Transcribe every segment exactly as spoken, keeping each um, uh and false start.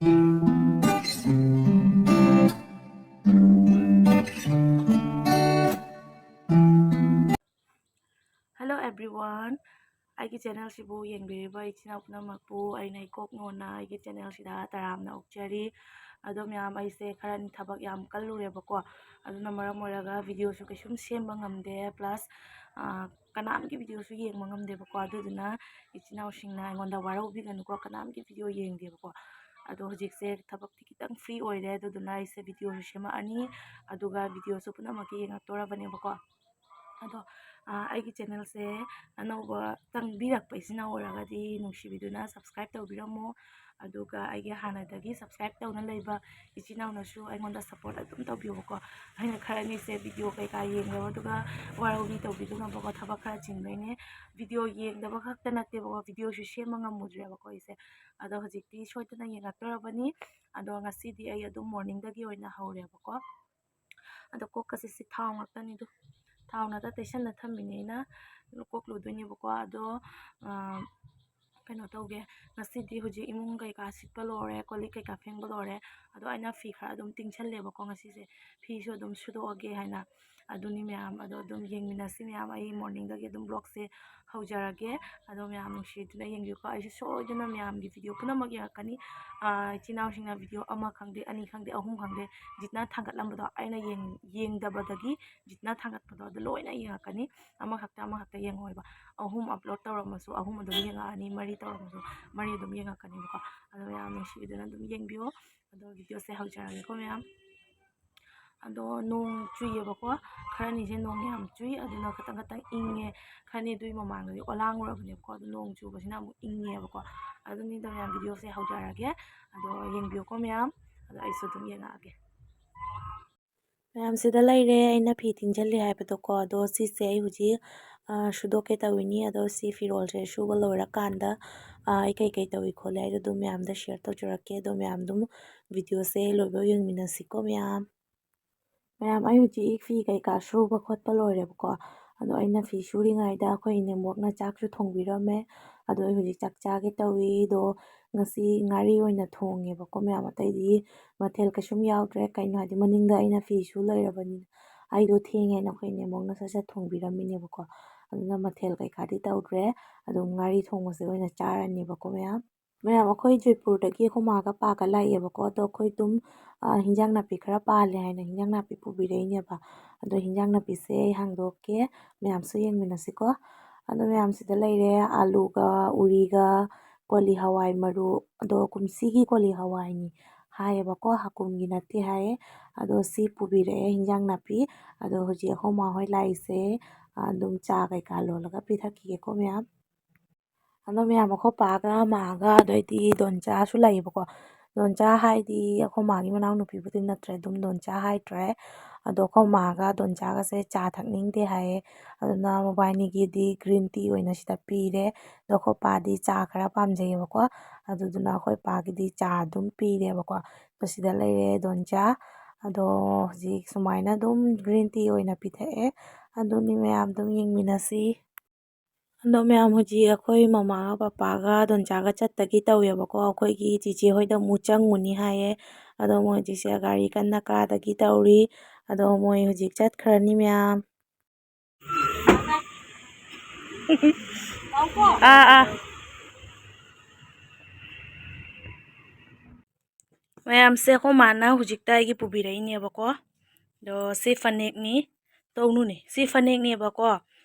Hello everyone, ꯑꯩꯒꯤ ꯆꯦꯅꯦꯜꯁꯤꯕꯨ ꯌꯦꯡꯕꯤꯔꯤꯕ ꯏꯆꯤꯟ ꯏꯅꯥꯎ ꯄꯨꯝꯅꯃꯛꯄꯨ ꯑꯩꯅ ꯏꯀꯣꯛ ꯅꯣꯟꯅ ꯑꯩꯒꯤ ꯆꯦꯅꯦꯜꯁꯤꯗ ꯇꯔꯥꯝꯅ ꯑꯣꯛꯆꯔꯤ꯫ ꯑꯗꯣ ꯃꯌꯥꯝ, ꯑꯩꯁꯦ ꯈꯔ ꯊꯕꯛ ꯌꯥꯝ ꯀꯜꯂꯨꯔꯦꯕꯀꯣ, ꯑꯗꯨꯅ ꯃꯔꯝ ꯑꯣꯏꯔꯒ ꯚꯤꯗꯤꯑꯣꯁꯨ ꯀꯩꯁꯨꯝ ꯁꯦꯝꯕ ꯉꯝꯗꯦ꯫ ꯄ꯭ꯂꯁ ꯀꯅꯥꯝꯒꯤ ꯚꯤꯗꯤꯑꯣꯁꯨ ꯌꯦꯡꯕ ꯉꯝꯗꯦꯕꯀꯣ꯫ ꯑꯗꯨꯗꯨꯅ ꯏꯆꯤꯟ ꯏꯅꯥꯎꯁꯤꯡꯅ ꯑꯩꯉꯣꯟꯗ ꯋꯥꯔꯧꯕꯤꯒꯅꯨꯀꯣ, ꯀꯅꯥꯝꯒꯤ ꯚꯤꯗꯤꯑꯣ ꯌꯦꯡꯗꯦꯕꯀꯣ꯫ ꯑꯗꯣ ꯍꯧꯖꯤꯛꯁꯦ ꯊꯕꯛꯇꯤ ꯈꯤꯇꯪ ꯐ꯭ꯔꯤ ꯑꯣꯏꯔꯦ, ꯑꯗꯨꯗꯨꯅ ꯑꯩꯁꯦ ꯚꯤꯗꯤꯑꯣꯁꯨ ꯁꯦꯝꯃꯛꯑꯅꯤ, ꯑꯗꯨꯒ ꯚꯤꯗꯤꯑꯣꯁꯨ ꯄꯨꯝꯅꯃꯛꯀꯤ ꯌꯦꯡꯉꯛꯇꯣꯔꯕꯅꯦꯕꯀꯣ꯫ ꯑꯗꯣ ꯑꯩꯒꯤ ꯆꯦꯅꯦꯜꯁꯦ ꯑꯅꯧꯕ ꯆꯪꯕꯤꯔꯛꯄ ꯏꯆꯤꯟ ꯏꯅꯥꯎ ꯑꯣꯏꯔꯒꯗꯤ ꯅꯨꯡꯁꯤꯕꯤꯗꯨꯅ ꯁꯕꯁꯀ꯭ꯔꯥꯏꯞ ꯇꯧꯕꯤꯔꯝꯃꯣ꯫ ꯑꯗꯨꯒ ꯑꯩꯒꯤ ꯍꯥꯟꯅꯗꯒꯤ ꯁꯕꯁꯀ꯭ꯔꯥꯏꯞ ꯇꯧꯅ ꯂꯩꯕ ꯏꯆꯤꯟ ꯏꯅꯥꯎꯅꯁꯨ ꯑꯩꯉꯣꯟꯗ ꯁꯞꯄꯣꯔꯠ ꯑꯗꯨꯝ ꯇꯧꯕꯤꯌꯨꯕꯀꯣ꯫ ꯑꯩꯅ ꯈꯔ ꯑꯅꯤꯁꯦ ꯚꯤꯗꯤꯑꯣ ꯀꯩꯀꯥ ꯌꯦꯡꯗꯕ, ꯑꯗꯨꯒ ꯋꯥꯔꯧꯕꯤ ꯇꯧꯕꯤꯗꯨꯅꯕꯀꯣ, ꯊꯕꯛ ꯈꯔ ꯆꯤꯟꯕꯩꯅꯦ꯫ ꯚꯤꯗꯤꯑꯣ ꯌꯦꯡꯗꯕ ꯈꯛꯇ ꯅꯠꯇꯦꯕꯀꯣ, ꯚꯤꯗꯤꯑꯣꯁꯨ ꯁꯦꯝꯕ ꯉꯝꯃꯨꯗ꯭ꯔꯦꯕꯀꯣ ꯑꯩꯁꯦ꯫ ꯑꯗꯣ ꯍꯧꯖꯤꯛꯇꯤ ꯁꯣꯏꯗꯅ ꯌꯦꯡꯉꯛꯇꯣꯔꯕꯅꯤ꯫ ꯑꯗꯣ ꯉꯁꯤꯗꯤ ꯑꯩ ꯑꯗꯨꯝ ꯃꯣꯔꯅꯤꯡꯗꯒꯤ ꯑꯣꯏꯅ ꯍꯧꯔꯦꯕꯀꯣ꯫ ꯑꯗꯣ ꯀꯣꯛꯀꯁꯦ ꯁꯤ ꯊꯥꯎ ꯉꯥꯛꯇꯅꯤꯗꯣ, ꯊꯥꯎ ꯉꯥꯛꯇ ꯇꯩꯁꯟꯅ ꯊꯝꯃꯤꯅꯦ ꯑꯩꯅ꯫ ꯀꯣꯛ ꯂꯨꯗꯣꯏꯅꯦꯕꯀꯣ꯫ ꯑꯗꯣ ꯀꯩꯅꯣ ꯇꯧꯒꯦ, ꯉꯁꯤꯗꯤ ꯍꯧꯖꯤꯛ ꯏꯃꯨꯡ ꯀꯩꯀꯥ ꯁꯤꯠꯄ ꯂꯣꯏꯔꯦ, ꯀꯣꯜ ꯂꯤꯛ ꯀꯩꯀꯥ ꯐꯦꯡꯕ ꯂꯣꯏꯔꯦ꯫ ꯑꯗꯣ ꯑꯩꯅ ꯐꯤ ꯈꯔ ꯑꯗꯨꯝ ꯇꯤꯡꯁꯜꯂꯦꯕꯀꯣ ꯉꯁꯤꯁꯦ, ꯐꯤꯁꯨ ꯑꯗꯨꯝ ꯁꯨꯗꯣꯛꯑꯒꯦ ꯍꯥꯏꯅ꯫ ꯑꯗꯨꯅꯤ ꯃꯌꯥꯝ, ꯑꯗꯣ ꯑꯗꯨꯝ ꯌꯦꯡꯃꯤꯟꯅꯁꯤ ꯃꯌꯥꯝ꯫ ꯑꯩ ꯃꯣꯔꯅꯤꯡꯗꯒꯤ ꯑꯗꯨꯝ ꯕ꯭ꯂꯣꯛꯁꯦ ꯍꯧꯖꯔꯒꯦ꯫ ꯑꯗꯣ ꯃꯌꯥꯝ ꯅꯨꯡꯁꯤꯗꯨꯅ ꯌꯦꯡꯕꯤꯌꯨꯀꯣ꯫ ꯑꯩꯁꯨ ꯁꯣꯏꯗꯅ ꯃꯌꯥꯝꯒꯤ ꯚꯤꯗꯤꯑꯣ ꯄꯨꯝꯅꯃꯛ ꯌꯦꯡꯉꯛꯀꯅꯤ꯫ ꯏꯆꯤꯟ ꯏꯅꯥꯎꯁꯤꯡꯅ ꯚꯤꯗꯤꯑꯣ ꯑꯃ ꯈꯪꯗꯦ, ꯑꯅꯤ ꯈꯪꯗꯦ, ꯑꯍꯨꯝ ꯈꯪꯗꯦ, ꯖꯤꯠꯅ ꯊꯥꯡꯒꯠꯂꯝꯕꯗꯣ, ꯑꯩꯅ ꯌꯦꯡ-, ꯌꯦꯡꯗꯕꯗꯒꯤ ꯖꯤꯠꯅ ꯊꯥꯡꯒꯠꯄꯗꯣ ꯑꯗꯨ ꯂꯣꯏꯅ ꯌꯦꯡꯉꯛꯀꯅꯤ꯫ ꯑꯃꯈꯛꯇ ꯑꯃꯈꯛꯇ ꯌꯦꯡꯉꯣꯏꯕ꯫ ꯑꯍꯨꯝ ꯑꯞꯂꯣꯗ ꯇꯧꯔꯝꯃꯁꯨ ꯑꯍꯨꯝ ꯑꯗꯨꯝ ꯌꯦꯡꯉꯛꯑꯅꯤ, ꯃꯔꯤ ꯇꯧꯔꯝꯃꯁꯨ ꯃꯔꯤ ꯑꯗꯨꯝ ꯌꯦꯡꯉꯛꯀꯅꯦꯕꯀꯣ꯫ ꯑꯗꯣ ꯃꯌꯥꯝ ꯅꯨꯡꯁꯤꯕꯤꯗꯨꯅ ꯑꯗꯨꯝ ꯌꯦꯡꯕꯤꯌꯣ꯫ ꯑꯗꯣ ꯚꯤꯗꯤꯑꯣꯁꯦ ꯍꯧꯖꯔꯒꯦꯀꯣ ꯃꯌꯥꯝ꯫ ꯑꯗꯣ ꯅꯣꯡ ꯆꯨꯏꯌꯦꯕꯀꯣ, ꯈꯔꯅꯤꯁꯦ ꯅꯣꯡ ꯌꯥꯝ ꯆꯨꯏ, ꯑꯗꯨꯅ ꯈꯇꯪ ꯈꯇꯪ ꯏꯪꯉꯦ꯫ ꯈꯔꯅꯤ ꯑꯗꯨꯏ ꯃꯃꯥꯡꯗꯗꯤ ꯑꯣꯂꯥꯡꯉꯨꯔꯕꯅꯦꯕꯀꯣ, ꯑꯗꯣ ꯅꯣꯡ ꯆꯨꯕꯁꯤꯅ ꯑꯃꯨꯛ ꯏꯪꯉꯦꯕꯀꯣ꯫ ꯑꯗꯨꯅꯤꯗ ꯃꯌꯥꯝ, ꯚꯤꯗꯤꯑꯣꯁꯦ ꯍꯧꯖꯔꯒꯦ, ꯑꯗꯣ ꯌꯦꯡꯕꯤꯌꯨꯀꯣ ꯃꯌꯥꯝ꯫ ꯑꯗꯣ ꯑꯩꯁꯨ ꯑꯗꯨꯝ ꯌꯦꯡꯉꯛꯑꯒꯦ꯫ ꯃꯌꯥꯝꯁꯤꯗ ꯂꯩꯔꯦ ꯑꯩꯅ ꯐꯤ ꯇꯤꯡꯁꯤꯜꯂꯤ ꯍꯥꯏꯕꯗꯣꯀꯣ꯫ ꯑꯗꯣ ꯁꯤꯁꯦ ꯑꯩ ꯍꯧꯖꯤꯛ ꯁꯨꯗꯣꯛꯀꯦ ꯇꯧꯔꯤꯅꯤ꯫ ꯑꯗꯣ ꯁꯤ ꯐꯤꯔꯣꯜꯁꯦ ꯁꯨꯕ ꯂꯣꯏꯔꯀꯥꯟꯗ ꯑꯩ ꯀꯩꯀꯩ ꯇꯧꯏ ꯈꯣꯠꯂꯤ ꯍꯥꯏꯗꯣ ꯑꯗꯨꯝ ꯃꯌꯥꯝꯗ ꯁꯤꯌꯔ ꯇꯧꯖꯔꯛꯀꯦ꯫ ꯑꯗꯣ ꯃꯌꯥꯝ ꯑꯗꯨꯝ ꯚꯤꯗꯤꯑꯣꯁꯦ ꯂꯣꯏꯕ ꯌꯦꯡꯃꯤꯟꯅꯁꯤꯀꯣ ꯃꯌꯥꯝ꯫ ꯃꯌꯥꯝ, ꯑꯩ ꯍꯧꯖꯤꯛ ꯐꯤ ꯀꯩꯀꯥ ꯁꯨꯕ ꯈꯣꯠꯄ ꯂꯣꯏꯔꯦꯕꯀꯣ꯫ ꯑꯗꯣ ꯑꯩꯅ ꯐꯤ ꯁꯨꯔꯤꯉꯩꯗ ꯑꯩꯈꯣꯏ ꯏꯅꯦꯝꯕꯣꯛꯅ ꯆꯥꯛꯁꯨ ꯊꯣꯡꯕꯤꯔꯝꯃꯦ꯫ ꯑꯗꯣ ꯑꯩ ꯍꯧꯖꯤꯛ ꯆꯥꯛ ꯆꯥꯒꯦ ꯇꯧꯏ꯫ ꯑꯗꯣ ꯉꯁꯤ ꯉꯥꯔꯤ ꯑꯣꯏꯅ ꯊꯣꯡꯉꯦꯕꯀꯣ ꯃꯌꯥꯝ꯫ ꯑꯇꯩꯗꯤ ꯃꯊꯦꯜ ꯀꯩꯁꯨꯝ ꯌꯥꯎꯗ꯭ꯔꯦ꯫ ꯀꯩꯅꯣ ꯍꯥꯏꯗꯤ ꯃꯅꯤꯡꯗ ꯑꯩꯅ ꯐꯤ ꯁꯨ ꯂꯩꯔꯕꯅꯤꯅ ꯑꯩꯗꯣ ꯊꯦꯡꯉꯦꯅ ꯑꯩꯈꯣꯏ ꯏꯅꯦꯝꯕꯣꯛꯅ ꯁꯠ ꯁꯠ ꯊꯣꯡꯕꯤꯔꯝꯃꯤꯅꯦꯕꯀꯣ꯫ ꯑꯗꯨꯅ ꯃꯊꯦꯜ ꯀꯩꯀꯥꯗꯤ ꯇꯧꯗ꯭ꯔꯦ꯫ ꯑꯗꯨꯝ ꯉꯥꯔꯤ ꯊꯣꯡꯕꯁꯦ ꯑꯣꯏꯅ ꯆꯥꯔꯅꯦꯕꯀꯣ ꯃꯌꯥꯝ꯫ ꯃꯌꯥꯝ, ꯑꯩꯈꯣꯏ ꯖꯣꯏꯄꯨꯔꯗꯒꯤ ꯑꯩꯈꯣꯏ ꯃꯥꯒ ꯄꯥꯒ ꯂꯥꯛꯑꯦꯕꯀꯣ꯫ ꯑꯗꯣ ꯑꯩꯈꯣꯏ ꯑꯗꯨꯝ, ꯑ, ꯍꯤꯟꯖꯥꯡ ꯅꯥꯄꯤ ꯈꯔ ꯄꯥꯜꯂꯦ ꯍꯥꯏꯅ ꯍꯤꯟꯖꯥꯡ ꯅꯥꯄꯤ ꯄꯨꯕꯤꯔꯛꯏꯅꯦꯕ꯫ ꯑꯗꯣ ꯍꯤꯟꯖꯥꯡ ꯅꯥꯄꯤꯁꯦ ꯑꯩ ꯍꯥꯡꯗꯣꯛꯀꯦ, ꯃꯌꯥꯝꯁꯨ ꯌꯦꯡꯃꯤꯟꯅꯁꯤꯀꯣ꯫ ꯑꯗꯣ ꯃꯌꯥꯝ, ꯁꯤꯗ ꯂꯩꯔꯦ ꯑꯂꯨꯒ ꯎꯔꯤꯒ ꯀꯣꯂꯤ ꯍꯋꯥꯏ ꯃꯔꯨ꯫ ꯑꯗꯣ ꯀꯨꯝꯁꯤꯒꯤ ꯀꯣꯂꯤ ꯍꯋꯥꯏꯅꯤ ꯍꯥꯏꯌꯦꯕꯀꯣ, ꯍꯥꯀꯨꯝꯒꯤ ꯅꯠꯇꯦ ꯍꯥꯏꯌꯦ꯫ ꯑꯗꯣ ꯁꯤ ꯄꯨꯕꯤꯔꯛꯑꯦ ꯍꯤꯟꯖꯥꯡ ꯅꯥꯄꯤ꯫ ꯑꯗꯣ ꯍꯧꯖꯤꯛ ꯑꯩꯈꯣꯏ ꯃꯥ ꯍꯣꯏ ꯂꯥꯛꯏꯁꯦ, ꯑ, ꯑꯗꯨꯝ ꯆꯥ ꯀꯩꯀꯥ ꯂꯣꯜꯂꯒ ꯄꯤꯊꯛꯈꯤꯒꯦꯀꯣ ꯃꯌꯥꯝ꯫ ꯑꯗꯣ ꯃꯌꯥꯝ, ꯑꯩꯈꯣꯏ ꯄꯥꯒ ꯃꯥꯒ ꯑꯗꯩꯗꯤ ꯗꯣꯟꯆꯥꯁꯨ ꯂꯩꯌꯦꯕꯀꯣ꯫ ꯗꯣꯟꯆꯥ ꯍꯥꯏꯗꯤ ꯑꯩꯈꯣꯏ ꯃꯥꯒꯤ ꯃꯅꯥꯎꯅꯨꯄꯤꯕꯨꯗꯤ ꯅꯠꯇ꯭ꯔꯦ, ꯑꯗꯨꯝ ꯗꯣꯟꯆꯥ ꯍꯥꯏꯇ꯭ꯔꯦ꯫ ꯑꯗꯣ ꯑꯩꯈꯣꯏ ꯃꯥꯒ ꯗꯣꯟꯆꯥꯒꯁꯦ ꯆꯥ ꯊꯛꯅꯤꯡꯗꯦ ꯍꯥꯏꯌꯦ꯫ ꯑꯗꯨꯅ ꯃꯕꯥꯏꯅꯤꯒꯤꯗꯤ green tea ꯑꯣꯏꯅ ꯁꯤꯗ ꯄꯤꯔꯦ꯫ ꯑꯗꯣ ꯑꯩꯈꯣꯏ ꯄꯥꯗꯤ ꯆꯥ ꯈꯔ ꯄꯥꯝꯖꯩꯌꯦꯕꯀꯣ꯫ ꯑꯗꯨꯗꯨꯅ ꯑꯩꯈꯣꯏ ꯄꯥꯒꯤꯗꯤ ꯆꯥ ꯑꯗꯨꯝ ꯄꯤꯔꯦꯕꯀꯣ꯫ ꯑꯗꯣ ꯁꯤꯗ ꯂꯩꯔꯦ ꯗꯣꯟꯆꯥ꯫ ꯑꯗꯣ ꯍꯧꯖꯤꯛ ꯁꯨꯃꯥꯏꯅ ꯑꯗꯨꯝ green tea ꯑꯣꯏꯅ ꯄꯤꯊꯛꯑꯦ꯫ ꯑꯗꯨꯅꯤ ꯃꯌꯥꯝ, ꯑꯗꯨꯝ ꯌꯦꯡꯃꯤꯟꯅꯁꯤ꯫ ꯑꯗꯣ ꯃꯌꯥꯝ, ꯍꯧꯖꯤꯛ ꯑꯩꯈꯣꯏ ꯃꯃꯥꯒ ꯄꯄꯥꯒ ꯗꯣꯟꯆꯥꯒ ꯆꯠꯇꯒꯤ ꯇꯧꯋꯦꯕꯀꯣ꯫ ꯑꯩꯈꯣꯏꯒꯤ ꯆꯤꯆꯦ ꯍꯣꯏꯗ ꯑꯃꯨꯛ ꯆꯪꯉꯨꯅꯤ ꯍꯥꯏꯌꯦ꯫ ꯑꯗꯣ ꯃꯣꯏ ꯍꯧꯖꯤꯛꯁꯦ ꯒꯥꯔꯤ ꯀꯟꯅ ꯀꯥꯗꯒꯤ ꯇꯧꯔꯤ꯫ ꯑꯗꯣ ꯃꯣꯏ ꯍꯧꯖꯤꯛ ꯆꯠꯈ꯭ꯔꯅꯤ ꯃꯌꯥꯝ꯫ ꯑꯥ, ꯑꯥ꯫ ꯃꯌꯥꯝꯁꯦ ꯑꯩꯈꯣꯏ ꯃꯥꯅ ꯍꯧꯖꯤꯛꯇ ꯑꯩꯒꯤ ꯄꯨꯕꯤꯔꯛꯏꯅꯦꯕꯀꯣ꯫ ꯑꯗꯣ ꯁꯤ ꯐꯅꯦꯛꯅꯤ, ꯇꯧꯅꯨꯅꯦ, ꯁꯤ ꯐꯅꯦꯛꯅꯦꯕꯀꯣ꯫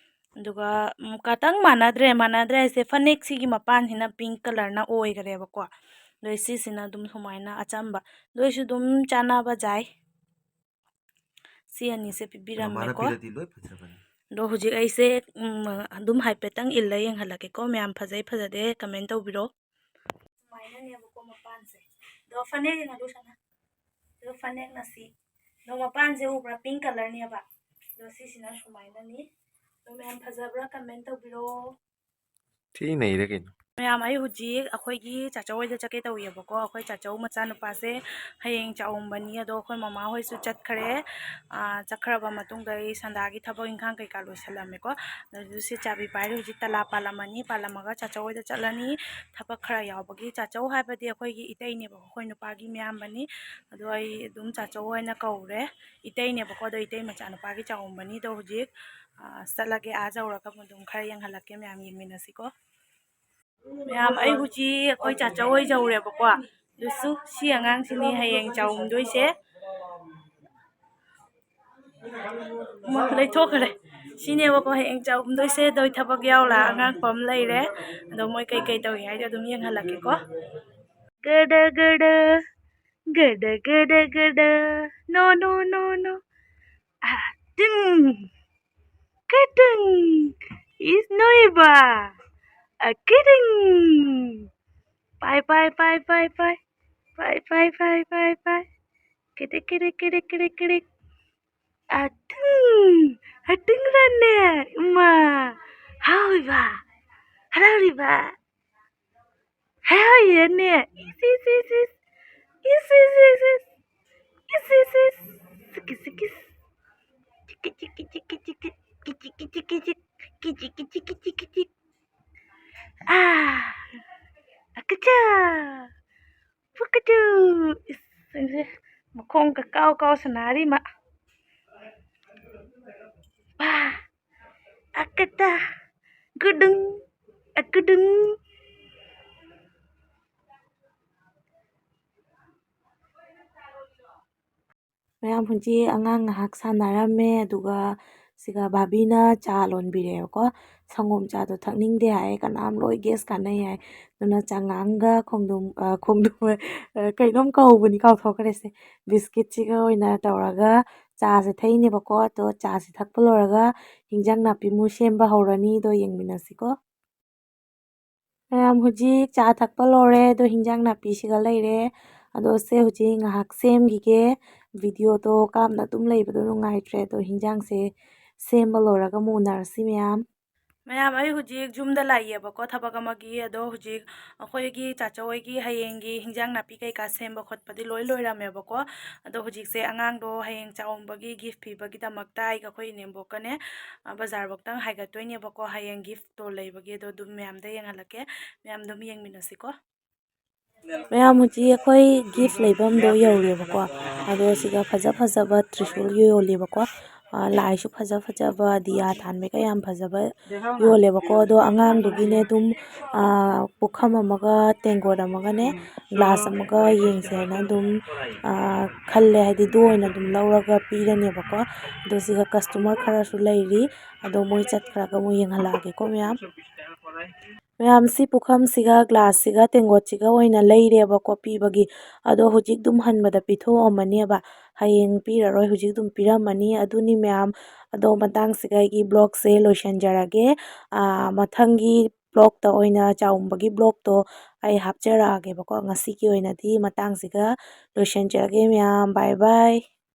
ꯑꯗꯨꯒ, ꯎꯝ, ꯈꯇꯪ ꯃꯥꯟꯅꯗ꯭ꯔꯦ꯫ ꯃꯥꯟꯅꯗ꯭ꯔꯦ ꯍꯥꯏꯁꯦ, ꯐꯅꯦꯛꯁꯤꯒꯤ ꯃꯄꯥꯟꯁꯤꯅ pink colourꯅ ꯑꯣꯏꯈꯔꯦꯕꯀꯣ꯫ ꯑꯗꯣ ꯁꯤꯁꯤꯅ ꯑꯗꯨꯝ ꯁꯨꯃꯥꯏꯅ ꯑꯆꯝꯕ, ꯑꯗꯨ ꯑꯣꯏꯔꯁꯨ ꯑꯗꯨꯝ ꯆꯥꯟꯅꯕ ꯖꯥꯏ꯫ ꯁꯤ ꯑꯅꯤꯁꯦ ꯀꯩꯅꯣ, ꯃꯥꯅ ꯄꯤꯕꯤꯔꯝꯃꯦꯀꯣ꯫ ꯄꯤꯔꯗꯤ ꯂꯣꯏ ꯐꯖꯕꯅꯤ꯫ ꯑꯗꯣ ꯍꯧꯖꯤꯛ ꯑꯩꯁꯦ, ꯎꯝ, ꯑꯗꯨꯝ ꯍꯥꯏꯐꯦꯠꯇꯪ ꯏꯜꯂ ꯌꯦꯡꯍꯜꯂꯛꯀꯦꯀꯣ꯫ ꯃꯌꯥꯝ ꯐꯖꯩ ꯐꯖꯗꯦ comment ꯇꯧꯕꯤꯔꯣ꯫ ꯁꯨꯃꯥꯏꯅꯅꯦꯕꯀꯣ ꯃꯄꯥꯟꯁꯦ꯫ ꯑꯗꯣ ꯐꯅꯦꯛꯁꯤꯅ ꯑꯗꯨ ꯁꯅ-, ꯑꯗꯣ ꯐꯅꯦꯛꯅ ꯁꯤ꯫ ꯑꯗꯣ ꯃꯄꯥꯟꯁꯦ ꯎꯕ꯭ꯔꯥ? Pink colourꯅꯦꯕ꯫ ꯑꯗꯣ ꯁꯤꯁꯤꯅ ꯁꯨꯃꯥꯏꯅꯅꯤ꯫ ꯑꯗꯣ ꯃꯌꯥꯝ ꯐꯖꯕ꯭ꯔꯥ comment ꯇꯧꯕꯤꯔꯣ꯫ ꯊꯤ ꯅꯩꯔꯦ ꯀꯩꯅꯣ꯫ ꯃꯌꯥꯝ, ꯑꯩ ꯍꯧꯖꯤꯛ ꯑꯩꯈꯣꯏꯒꯤ ꯆꯥꯆꯧ ꯍꯣꯏꯗ ꯆꯠꯀꯦ ꯇꯧꯔꯤꯑꯕꯀꯣ꯫ ꯑꯩꯈꯣꯏ ꯆꯥꯆꯧ ꯃꯆꯥꯅꯨꯄꯥꯁꯦ ꯍꯌꯦꯡ ꯆꯥꯛꯎꯝꯕꯅꯤ, ꯑꯗꯣ ꯑꯩꯈꯣꯏ ꯃꯃꯥ ꯍꯣꯏꯁꯨ ꯆꯠꯈ꯭ꯔꯦ꯫ ꯑꯥ, ꯆꯠꯈ꯭ꯔꯕ ꯃꯇꯨꯡꯗ ꯑꯩ ꯁꯟꯗꯥꯒꯤ ꯊꯕꯛ ꯏꯪꯈꯥꯡ ꯀꯩꯀꯥ ꯂꯣꯏꯁꯤꯜꯂꯝꯃꯦꯀꯣ꯫ ꯑꯗꯨ ꯁꯤ ꯆꯥꯕꯤ ꯄꯥꯏꯔꯦ, ꯍꯧꯖꯤꯛ ꯇꯂꯥ ꯄꯥꯜꯂꯝꯃꯅꯤ, ꯄꯥꯜꯂꯝꯃꯒ ꯆꯥꯆꯧ ꯍꯣꯏꯗ ꯆꯠꯂꯅꯤ꯫ ꯊꯕꯛ ꯈꯔ ꯌꯥꯎꯕꯒꯤ, ꯆꯥꯆꯧ ꯍꯥꯏꯕꯗꯤ ꯑꯩꯈꯣꯏꯒꯤ ꯏꯇꯩꯅꯦꯕꯀꯣ, ꯑꯩꯈꯣꯏ ꯅꯨꯄꯥꯒꯤ ꯃꯌꯥꯝꯕꯅꯤ꯫ ꯑꯗꯣ ꯑꯩ ꯑꯗꯨꯝ ꯆꯥꯆꯧ ꯑꯣꯏꯅ ꯀꯧꯔꯦ, ꯏꯇꯩꯅꯦꯕꯀꯣ꯫ ꯑꯗꯣ ꯏꯇꯩ ꯃꯆꯥꯅꯨꯄꯥꯒꯤ ꯆꯥꯛꯎꯝꯕꯅꯤꯗꯣ ꯍꯧꯖꯤꯛ, ꯑꯥ, ꯆꯠꯂꯒꯦ꯫ ꯑꯥ ꯌꯧꯔꯒ ꯑꯗꯨꯝ ꯈꯔ ꯌꯦꯡꯍꯜꯂꯛꯀꯦ, ꯃꯌꯥꯝ ꯌꯦꯡꯃꯤꯟꯅꯁꯤꯀꯣ꯫ ꯃꯌꯥꯝ, ꯑꯩ ꯍꯧꯖꯤꯛ ꯑꯩꯈꯣꯏ ꯆꯥꯆꯧ ꯍꯣꯏ ꯌꯧꯔꯦꯕꯀꯣ꯫ ꯑꯗꯨꯁꯨ ꯁꯤ ꯑꯉꯥꯡꯁꯤꯅꯤ ꯍꯌꯦꯡ ꯆꯥꯎꯝꯗꯣꯏꯁꯦ꯫ ꯑꯃ ꯂꯩꯊꯣꯛꯈ꯭ꯔꯦ꯫ ꯁꯤꯅꯦꯕꯀꯣ ꯍꯌꯦꯡ ꯆꯥꯎꯝꯗꯣꯏꯁꯦ꯫ ꯑꯗꯣ ꯊꯕꯛ ꯌꯥꯎꯂꯥ ꯑꯉꯥꯡ ꯄꯝ ꯂꯩꯔꯦ꯫ ꯑꯗꯣ ꯃꯣꯏ ꯀꯩꯀꯩ ꯇꯧꯏ ꯍꯥꯏꯗꯣ ꯑꯗꯨꯝ ꯌꯦꯡꯍꯜꯂꯛꯀꯦꯀꯣ꯫ God God, God God God, no no no no꯫ ꯑꯥ, ꯇꯤꯡ꯫ ꯀꯇꯤꯡ! ꯏꯁ ꯅꯣꯏꯕ! ꯑꯀꯤꯔꯤꯡ! ꯄꯥꯏ, ꯄꯥꯏ, ꯄꯥꯏ, ꯄꯥꯏ, ꯄꯥꯏ꯫ ꯄꯥꯏ, ꯄꯥꯏ, ꯄꯥꯏ, ꯄꯥꯏ, ꯄꯥꯏ꯫ ꯀꯤꯔꯤꯛ, ꯀꯤꯔꯤꯛ, ꯀꯤꯔꯤꯛ, ꯀꯤꯔꯤꯛ, ꯀꯤꯔꯤꯛ꯫ ꯑꯇꯤꯡ! ꯑꯇꯤꯡ ꯔꯟꯅꯦ! ꯏꯃꯥ! ꯍꯥꯎꯏꯕ! ꯍꯔꯥꯎꯔꯤꯕ! ꯍꯥꯏ ꯍꯥꯏꯌꯦꯅꯦ꯫ ꯏꯁ, ꯏꯁ, ꯏꯁ, ꯏꯁ꯫ ꯏꯁ, ꯏꯁ, ꯏꯁ, ꯏꯁ꯫ ꯏꯁ, ꯏꯁ, ꯏꯁ꯫ ꯁꯤꯀꯤ, ꯁꯤꯀꯤ꯫ ꯆꯤꯀꯤ, ꯆꯤꯀꯤ, ꯆꯤꯀꯤ, ꯆꯤꯀꯤ꯫ ꯀꯤꯆꯤ, ꯀꯤꯆꯤ, ꯀꯤꯆꯤ꯫ ꯀꯤꯆꯤ, ꯀꯤꯆꯤ, ꯀꯤꯆꯤ, ꯀꯤꯆꯤ꯫ ꯑꯥ꯫ ꯑꯀꯆꯥ꯫ ꯄꯨꯀꯆꯨ꯫ ꯏꯁ, ꯁꯤꯡꯁꯦ ꯃꯈꯣꯡꯒ ꯀꯥꯎ ꯀꯥꯎ ꯁꯥꯟꯅꯔꯤ ꯃꯥ꯫ ꯄꯥ꯫ ꯑꯀꯇ꯫ ꯒꯨꯗꯨꯡ꯫ ꯑꯀꯨꯗꯨꯡ꯫ ꯃꯌꯥꯝ ꯍꯧꯖꯤꯛ ꯑꯉꯥꯡ ꯉꯥꯏꯍꯥꯛ ꯁꯥꯟꯅꯔꯝꯃꯦ, ꯑꯗꯨꯒ ꯁꯤꯒ ꯚꯥꯕꯤꯅ ꯆꯥ ꯂꯣꯟꯕꯤꯔꯦꯕꯀꯣ꯫ ꯁꯪꯒꯣꯝ ꯆꯥꯗꯣ ꯊꯛꯅꯤꯡꯗꯦ ꯍꯥꯏ, ꯀꯅꯥꯝ ꯂꯣꯏ ꯒ꯭ꯌꯥꯁ ꯀꯥꯟꯅꯩ ꯍꯥꯏ꯫ ꯑꯗꯨꯅ ꯆꯉꯥꯡꯒ ꯈꯣꯡꯗ꯭ꯔꯨꯝ, ꯑ, ꯈꯣꯡꯗ꯭ꯔꯨꯝ, ꯑ, ꯀꯩꯅꯣꯝ ꯀꯧꯕꯅꯤ, ꯀꯥꯎꯊꯣꯛꯈ꯭ꯔꯦꯁꯦ꯫ ꯕꯤꯁꯀꯤꯠꯁꯤꯒ ꯑꯣꯏꯅ ꯇꯧꯔꯒ ꯆꯥꯁꯦ ꯊꯛꯏꯅꯦꯕꯀꯣ꯫ ꯑꯗꯣ ꯆꯥꯁꯦ ꯊꯛꯄ ꯂꯣꯏꯔꯒ ꯍꯤꯟꯖꯥꯡ ꯅꯥꯄꯤꯃꯨꯛ ꯁꯦꯝꯕ ꯍꯧꯔꯅꯤ꯫ ꯑꯗꯣ ꯌꯦꯡꯃꯤꯟꯅꯁꯤꯀꯣ꯫ ꯃꯌꯥꯝ ꯍꯧꯖꯤꯛ ꯆꯥ ꯊꯛꯄ ꯂꯣꯏꯔꯦ, ꯑꯗꯣ ꯍꯤꯟꯖꯥꯡ ꯅꯥꯄꯤꯁꯤꯒ ꯂꯩꯔꯦ꯫ ꯑꯗꯣ ꯁꯦ ꯍꯧꯖꯤꯛ ꯉꯥꯏꯍꯥꯛ ꯁꯦꯝꯈꯤꯒꯦ꯫ ꯚꯤꯗꯤꯑꯣꯗꯣ ꯀꯥꯞꯅ ꯑꯗꯨꯝ ꯂꯩꯕꯗꯣ ꯅꯨꯡꯉꯥꯏꯇ꯭ꯔꯦ꯫ ꯑꯗꯣ ꯍꯤꯟꯖꯥꯡꯁꯦ ꯁꯦꯝꯕ ꯂꯣꯏꯔꯒ ꯑꯃꯨꯛ ꯎꯅꯔꯁꯤ ꯃꯌꯥꯝ꯫ ꯃꯌꯥꯝ, ꯑꯩ ꯍꯧꯖꯤꯛ ꯌꯨꯝꯗ ꯂꯥꯛꯏꯌꯦꯕꯀꯣ, ꯊꯕꯛ ꯑꯃꯒꯤ꯫ ꯑꯗꯣ ꯍꯧꯖꯤꯛ ꯑꯩꯈꯣꯏꯒꯤ ꯆꯥꯆꯧ ꯍꯣꯏꯒꯤ ꯍꯌꯦꯡꯒꯤ ꯍꯤꯟꯖꯥꯡ ꯅꯥꯄꯤ ꯀꯩꯀꯥ ꯁꯦꯝꯕ ꯈꯣꯠꯄꯗꯤ ꯂꯣꯏ ꯂꯣꯏꯔꯝꯃꯦꯕꯀꯣ꯫ ꯑꯗꯣ ꯍꯧꯖꯤꯛꯁꯦ ꯑꯉꯥꯡꯗꯣ ꯍꯌꯦꯡ ꯆꯥꯛꯎꯝꯕꯒꯤ ꯒꯤꯐ ꯄꯤꯕꯒꯤꯗꯃꯛꯇ ꯑꯩꯒ ꯑꯩꯈꯣꯏ ꯏꯅꯦꯝꯕꯣꯛꯀꯅꯦ, ꯑ, ꯕꯖꯥꯔꯐꯧꯇꯪ ꯍꯥꯏꯒꯠꯇꯣꯏꯅꯦꯕꯀꯣ, ꯍꯌꯦꯡ ꯒꯤꯐꯇꯣ ꯂꯩꯕꯒꯤ꯫ ꯑꯗꯣ ꯑꯗꯨꯝ ꯃꯌꯥꯝꯗ ꯌꯦꯡꯍꯜꯂꯛꯀꯦ, ꯃꯌꯥꯝ ꯑꯗꯨꯝ ꯌꯦꯡꯃꯤꯟꯅꯁꯤꯀꯣ꯫ ꯃꯌꯥꯝ, ꯍꯧꯖꯤꯛ ꯑꯩꯈꯣꯏ ꯒꯤꯐ ꯂꯩꯐꯝꯗꯣ ꯌꯧꯔꯦꯕꯀꯣ꯫ ꯑꯗꯣ ꯁꯤꯗ ꯐꯖ ꯐꯖꯕ ꯇ꯭ꯔꯤꯁꯨꯜ ꯌꯣꯜꯂꯦꯕꯀꯣ꯫ ꯑ, ꯂꯥꯏꯁꯨ ꯐꯖ ꯐꯖꯕ, ꯗꯤꯌꯥ ꯊꯥꯟꯕꯩꯒ ꯌꯥꯝ ꯐꯖꯕ ꯌꯣꯜꯂꯦꯕꯀꯣ꯫ ꯑꯗꯣ ꯑꯉꯥꯡꯗꯨꯒꯤꯅꯦ ꯑꯗꯨꯝ, ꯑ, ꯄꯨꯈꯝ ꯑꯃꯒ ꯇꯦꯡꯀꯣꯠ ꯑꯃꯒꯅꯦ ꯒ꯭ꯂꯥꯁ ꯑꯃꯒ ꯌꯦꯡꯁꯦꯅ ꯑꯗꯨꯝ, ꯑ, ꯈꯜꯂꯦ꯫ ꯍꯥꯏꯗꯤ ꯑꯗꯨ ꯑꯣꯏꯅ ꯑꯗꯨꯝ ꯂꯧꯔꯒ ꯄꯤꯔꯅꯦꯕꯀꯣ꯫ ꯑꯗꯣ ꯁꯤꯒ ꯀꯁꯇꯃꯔ ꯈꯔꯁꯨ ꯂꯩꯔꯤ꯫ ꯑꯗꯣ ꯃꯣꯏ ꯆꯠꯈ꯭ꯔꯒ ꯑꯃꯨꯛ ꯌꯦꯡꯍꯜꯂꯛꯑꯒꯦꯀꯣ ꯃꯌꯥꯝ꯫ ꯃꯌꯥꯝ, ꯁꯤ ꯄꯨꯈꯝꯁꯤꯒ ꯒ꯭ꯂꯥꯁꯁꯤꯒ ꯇꯦꯡꯀꯣꯠꯁꯤꯒ ꯑꯣꯏꯅ ꯂꯩꯔꯦꯕꯀꯣ ꯄꯤꯕꯒꯤ꯫ ꯑꯗꯣ ꯍꯧꯖꯤꯛ ꯑꯗꯨꯝ ꯍꯟꯕꯗ ꯄꯤꯊꯣꯛꯑꯝꯃꯅꯦꯕ, ꯍꯌꯦꯡ ꯄꯤꯔꯔꯣꯏ, ꯍꯧꯖꯤꯛ ꯑꯗꯨꯝ ꯄꯤꯔꯝꯃꯅꯤ꯫ ꯑꯗꯨꯅꯤ ꯃꯌꯥꯝ, ꯑꯗꯣ ꯃꯇꯥꯡꯁꯤꯒ ꯑꯩꯒꯤ ꯕ꯭ꯂꯣꯒꯁꯦ ꯂꯣꯏꯁꯤꯟꯖꯔꯒꯦ꯫ ꯑꯥ, ꯃꯊꯪꯒꯤ ꯕ꯭ꯂꯣꯒꯇ ꯑꯣꯏꯅ, ꯆꯥꯎꯝꯕꯒꯤ ꯕ꯭ꯂꯣꯒꯇꯣ ꯑꯩ ꯍꯥꯞꯆꯔꯛꯑꯒꯦꯕꯀꯣ꯫ ꯉꯁꯤꯒꯤ ꯑꯣꯏꯅꯗꯤ ꯃꯇꯥꯡꯁꯤꯒ ꯂꯣꯏꯁꯤꯟꯖꯔꯒꯦ ꯃꯌꯥꯝ, ꯕꯥꯏ ꯕꯥꯏ꯫